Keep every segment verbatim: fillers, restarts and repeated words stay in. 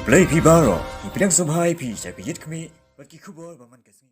Blei phi baroh, ngi pdiang sngewbha ïa phi sha ka Ïit Khmih bad ki khubor ba man ka sngi.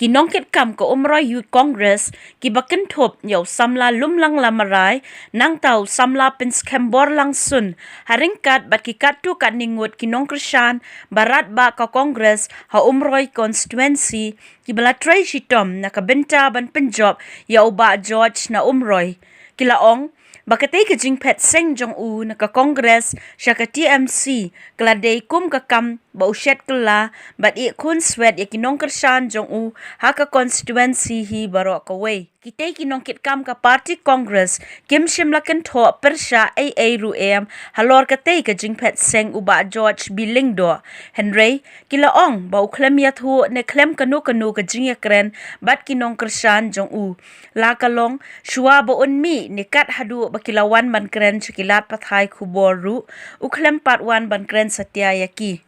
Ki nongkitkam ka Umroi Youth Congress kiba kynthup ïa u samla Lumlang Lamarai nangta u samla Pynskhem Borlang Sun, ha ryngkat bad ki katto katne ngut ki nongkyrshan ba radbah ka Congress ha Umroi Constituency, kiba la trei shitom na ka bynta ban pynjop ïa u Bah George na Umroi. Ki la ong ba katei ka jingphet seng jong u na ka Congress sha ka T M C ka la dei kum ka kam ba u shet kylla bad ïeh khunswet ïa ki nongkyrshan jong u ha ka constituency hi baroh kawei. Kitei ki nongkitkam ka party Congress kim shym la kynthoh pyrshah ei ei ruh em halor katei ka jingphet seng u Bah George B Lyngdoh. Hynrei ki la ong ba u khlem ïathuh ne khlem kano kano ka jingïakren bad ki nongkyrshan jong u, la ka long shuwa ba un mih ne kat haduh ba ki la wan ban kren sha ki lad pathai khubor ruh, u khlem pat wan ban kren satia ïa ki.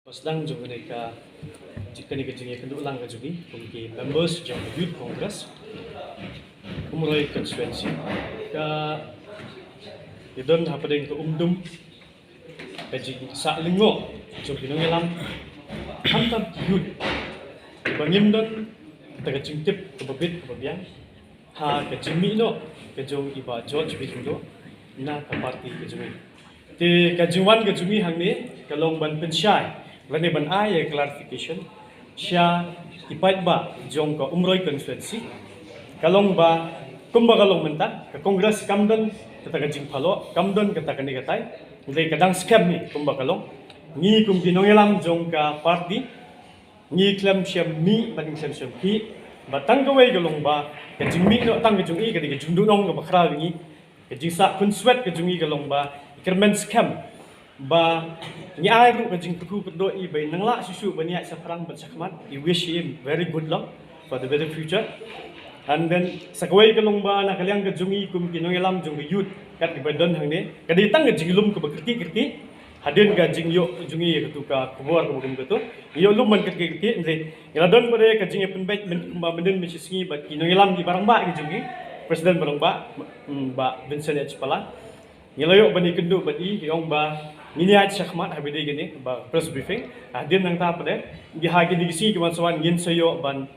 Ba sdang jong kane ka, kane ka jingïakynduh lang ka jong ngi kum ki members jong ka Youth Congress Umroi Constituency, ka ïadon hapdeng ka umdum ka jingsah lyngngoh jong ki nongïalam, khamtam ki youth, ba ngim don kata ka jingtip kaba bit kaba biang ha ka jingmih noh ka jong i Bah George B Lyngdoh na ka party ka jong ngi. Te ka jingwan ka jong ngi hangne ka long ban pynshai lane ban ai ïa clarification sha ki paidbah jong ka Umroi constituency. Ka long ba kumba ka long mynta, ka Congress kam don kata ka jingphalok, kam don kata kane katai. Hynrei ka dang skhem hi kumba ka long. Ngi kum ki nongïalam jong ka party, ngi khlem shym mih bad ngi khlem shym khih. Bad tang kawei ka long ba ka jingmih noh tang ka jong ngi ka dei ka jingduhnong kaba khraw ïa ngi. Ka jingsah khunswet ka jong ngi ka long ba i kyrmen skhem ba ngi ai ruh ka jingkyrkhu kyrdoh i ba in nang lah shuh shuh ban ïaid shaphrang bad shakhmat. I wish him very good luck for the very future. And then sa kawei ka long ba na ka liang ka jong ngi kum ki nongïalam jong ka youth kat kiba don hangne, ka dei tang ka jinglum kaba kyrkieh kyrkieh. Hadien ka jingïoh jong ngi ïa katu ka khubor kaba kum katu, ngi ïoh lum ban kyrkieh kyrkieh, hynrei ngi la don bad ka jingïapynbeit kumba mynnin mynshisngi bad ki nongïalam kiba rangbah ki jong ngi, President ba rangbah, mm, Bah Vincent H Pala. Ngi la ïoh ban ïakynduh bad i, i ong ba ngin ïaid shakhmat ha ba dei kane ba press briefing. Hadien nangta pat de, ngi ha kine ki sngi kiban sa wan ngin sa ïoh ban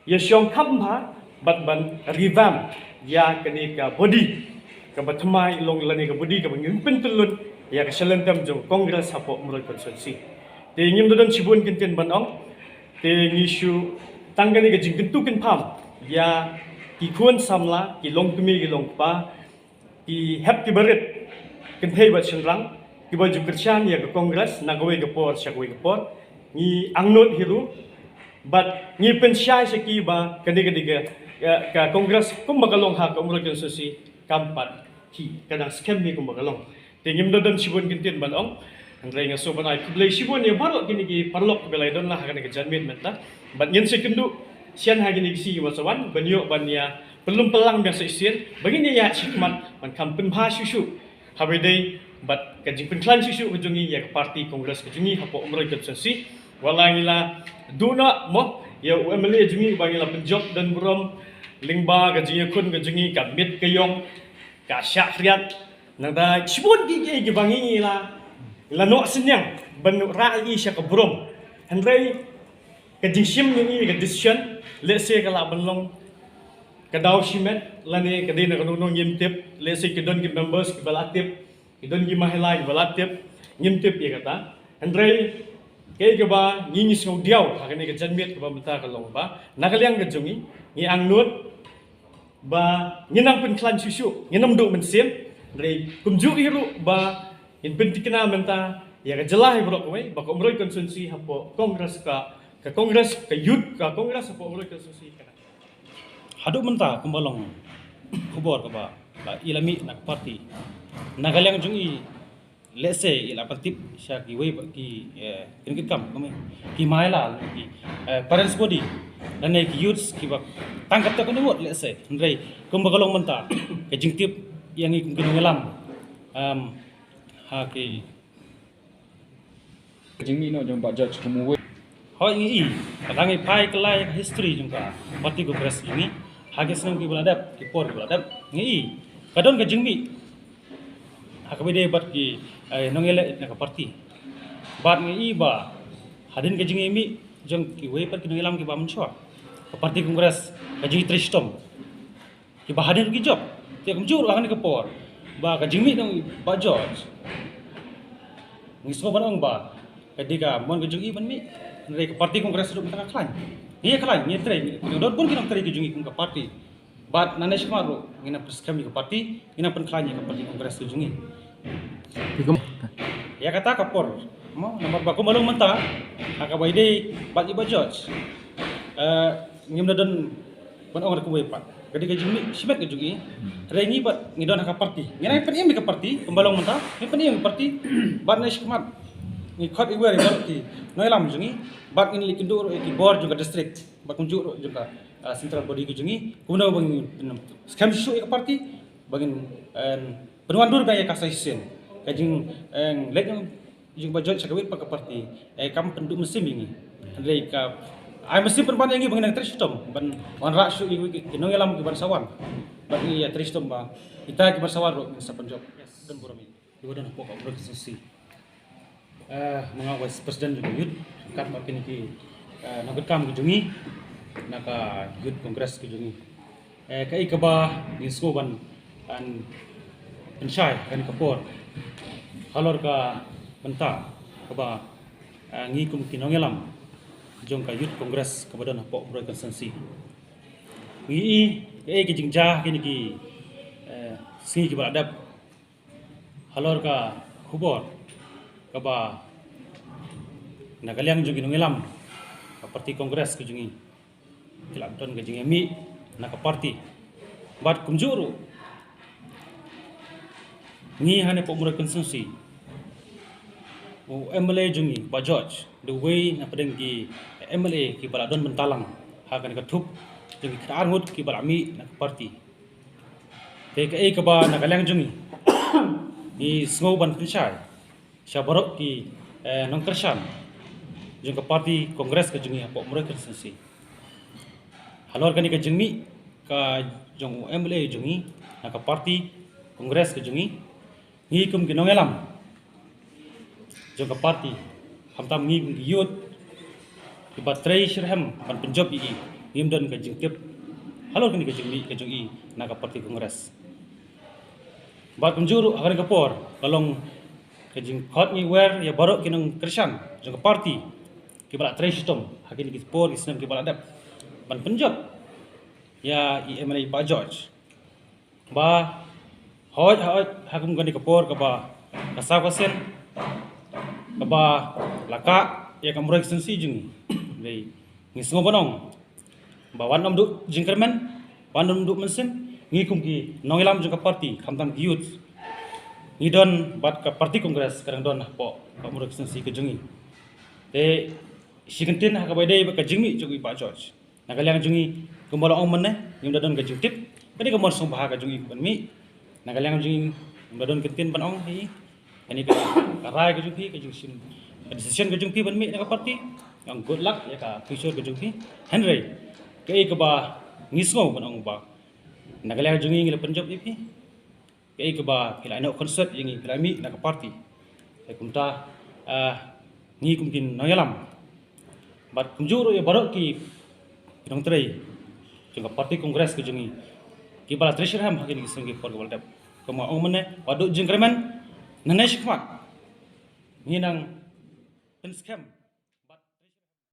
ïashong kham bha bad ban revamp ïa kane ka body kaba thymmai long lane ka body kaba ngin pyntyllun ïa ka shalynter jong Congress hapoh Umroi constituency. Te ngim da don shibun kyntien ban ong, te ngi shu tang kane ka jingkyntu kynpham ïa ki khun samla, ki longkmie ki longkpa, ki hep ki barit, kynthei bad shynrang kiba ju kyrshan ïa ka Congress na kawei ka por sha kawei ka por. Ngi angnud hi ruh bad ngi pynshai sha ki ba kane ka dei ka, ka, ka Congress kumba ka long ha ka Umroi constituency kam pat hi, ka dang skhem hi kumba ka long. Te ngim da don shibun kyntien ban ong. Hynrei nga sngewbha ban ai khublei shibun ïa baroh kine ki paralok kiba la ïadon lang ha kane ka janmiet mynta. Bad ngin sa ïakynduh shen ha kine ki sngi kiba sa wan ban ïoh ban ïa pynlum pynlang biang sa shisien ba ngin ïa ïaid shakhmat ban kham pynbha shuh shuh ha ba dei bad ka jingpynkhlaiñ shuh shuh ka jong ngi ïa ka party Congress ka jong ngi hapoh Umroi constituency. Wat la ngi la duh noh mo ïa u M L A jong ngi ba ngi la pynjop don burom lyngba ka jingïakhun ka jong ngi, ka miet ka ïong, ka shah khriat. Nangta shibun kiei kiei kiba ngi la, la noh synñiang ban rah ïa i sha ka burom. Hynrei ka jingshim jong ngi, ka decision, lehse ka lah ban long ka daw shimet lane ka dei na kano kano ngim tip. Lehse ki don ki members kiba la tip, ki don ki mahila kiba la tip, ngim tip ïa kata. Hynrei kaei kaba ngi ngi sngewdiaw ha kane ka janmiet kaba mynta ka long ba na ka liang ka jong ngi, ngi angnud ba ngin nang pynkhlaiñ shuh shuh, ngin ym duh mynsiem. Hynrei kumjuh hi ruh ba ngin pynthikna mynta ïa ka jylla hi baroh kawei ba ka Umroi constituency hapoh Congress ka, ka Congress ka youth ka Congress hapoh Umroi constituency ka. Haduh mynta kumba long khubor kaba la i la mih na ka party, na ka liang jong i, lehse i la pyntip sha kiwei ba ki, eh, ki nongkitkam, ki mahila, ki, eh, parents body lane ki youths kiba tang katto katne ngut, lehse. Hynrei kumba ka long mynta ka jingtip ïa ngi kum ki nongïalam, em, ha ki Ka jingmih noh jong Bah George kum uwei. Hooid, ngi i, lada ngi phai kylla ïa ka history jong ka party Congress jong ngi ha ki snem kiba la dep, ki por kiba la dep, ngi i ka don ka jingmih Ha kaba ïadei bad ki, eh, nongïaleh na ka party. Bad ngi i ba hadien ka jingïamih jong kiwei pat ki nongïalam kiba mynshuwa, ka party Congress ka jingtrei shitom. Kiba hadien ruh ki jop. Te kumjuh ruh ha kane ka por ba ka jingmih jong i Bah George, ngi sngewbha ban ong ba ka dei ka mon ka jong i ban mih. Hynrei ka party Congress ruh mynta ka khlaiñ. Ngi ïa khlaiñ, ngi ïa trei, ngi don bun ki nongtrei ki jong i kum ka party. Bad nangne shakhmat ruh ngin nang pynskhem ïa ka party, ngin nang pynkhlaiñ ïa ka party Congress ka jong i. Ïa kata ka por mo, namar ba kumba long mynta ha kaba ïadei bad i Bah George, eh, ngim da don ban ong da kumwei pat. Ka dei ka jingmih shimet ka jong i. Hynrei ngi bad ngi don ha ka party, ngi nang pynim ïa ka party. Kumba long mynta ngi pynim ïa ka party. Bad nangne shakhmat ngi khot iwer ïa baroh ki nongïalam jong i. Bad ngin leit kynduh ruh ïa ki bor jong ka district, bad kumjuh ruh jong ka, ah, central body ka jong i, kumno ba ngin, em, skhem shuh ïa ka party, ba ngin, em, pynwandur biang ïa ka suggestion, ka jing, em, leit jong, jong Bah George sha kawei pat ka party, eh, kam pynduh mynsiem ïa ngi. Hynrei ka ai mynsiem pynban ïa ngi ba ngin nang trei shitom ban wanrah shuh ïa ki, ki nongïalam kiban sa wan. Bad ngi ïa trei shitom ba kita kiban sa wan ruh ngin sa pynjop. Yes, don burom ïa ngi. Kiba don hapoh ka Umroi constituency. Eh, ma nga Vice President jong ka Youth, ryngkat bad kine ki, eh, nongkitkam ki jong ngi na ka Youth Congress ki jong ngi. Eh, kaei kaba ngi sngewbha ban pynshai kane ka por halor ka bynta kaba, eh, ngi kum ki nongïalam jong ka Youth Congress kaba don hapoh Umroi constituency, ngi i kaei ka jingjia kine ki, eh, sngi kiba la dep. Halor ka khubor kaba na ka liang jong ki nongïalam ka party Congress ka jong ngi, ki la don ka jingïamih na ka party. Bad kumjuh ruh ngi hangne hapoh Umroi constituency, u M L A jong ngi Bah George dei uwei na pdeng ki M L A kiba la don bynta lang ha kane ka thup jong ki khatar ngut kiba la mih na ka party. Te kaei kaba na ka liang jong ngi, ngi sngew ban pynshai sha baroh ki, eh, nongkyrshan jong ka party Congress ka jong ngi hapoh Umroi constituency. Halor kane ka jingmih ka jong u M L A jong ngi na ka party Congress ka jong ngi, ngi kum ki nongïalam jong ka party, khamtam ngi kum ki youth kiba trei shitrhem ban pynjop ïa i, ngim don ka jingtip halor kane ka jingmih ka jong i na ka party Congress. Bad kumjuh ruh ha kane ka por ka long ka jingkhot ngi wer ïa baroh ki nongkyrshan jong ka party kiba la trei shitom ha kine ki por ki snem kiba la dep ban pynjop ïa i M L A Bah George. Ba hooid, hooid, ha kum kane ka por kaba ka saw ka sien kaba la kah ïa ka Umroi constituency jong ngi, dei ngi sngew ban ong ba wat nym duh jingkyrmen, wat nym duh mynsiem. Ngi kum ki nongïalam jong ka party, khamtam ki youth, ngi don bad ka party Congress ka dang don hapoh ka Umroi constituency ka jong ngi. Te shi kyntien ha kaba ïadei bad ka jingmih jong i Bah George, na ka liang jong ngi, kumba la ong mynne, ngim da don ka jingtip. Ka dei ka mon sngewbha ka jong ngi ban mih. Na ka liang jong ngi, ngim da don kyntien ban ong hi. Kane ka, ka rai ka jong phi, ka jingshim, ka decision ka jong phi ban mih na ka party. Nga ong good luck ïa ka future ka jong phi. Hynrei kaei kaba ngi sngew ban ong ba na ka liang jong ngi, ngi la pynjop ïa phi. Kaei kaba phi la ïehnoh kynsoh ïa ngi, phi la mih na ka party. Te kumta, ah, ngi kum ki nongïalam bad kumjuh ruh ïa baroh ki nongtrei jong ka party Congress ka jong ngi kiba la trei shitrhem ha kine ki snem ki por kiba la dep, kumba ong mynne, wat duh jingkyrmen. Nangne shakhmat ngi nang pynskhem